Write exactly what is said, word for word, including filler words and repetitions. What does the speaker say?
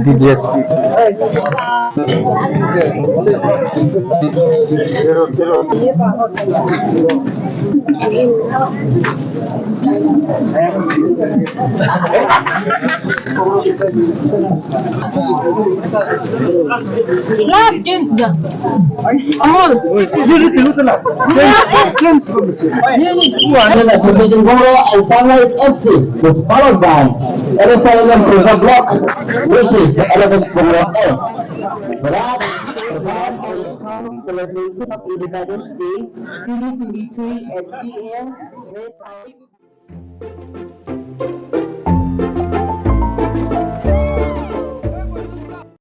D D S. Last games da. Amol. Association Bungro and Sunrise F C was followed by L S I L M Project Block versus L F S Bungro A. Celebration of Independence Day twenty twenty-three at T M Red House.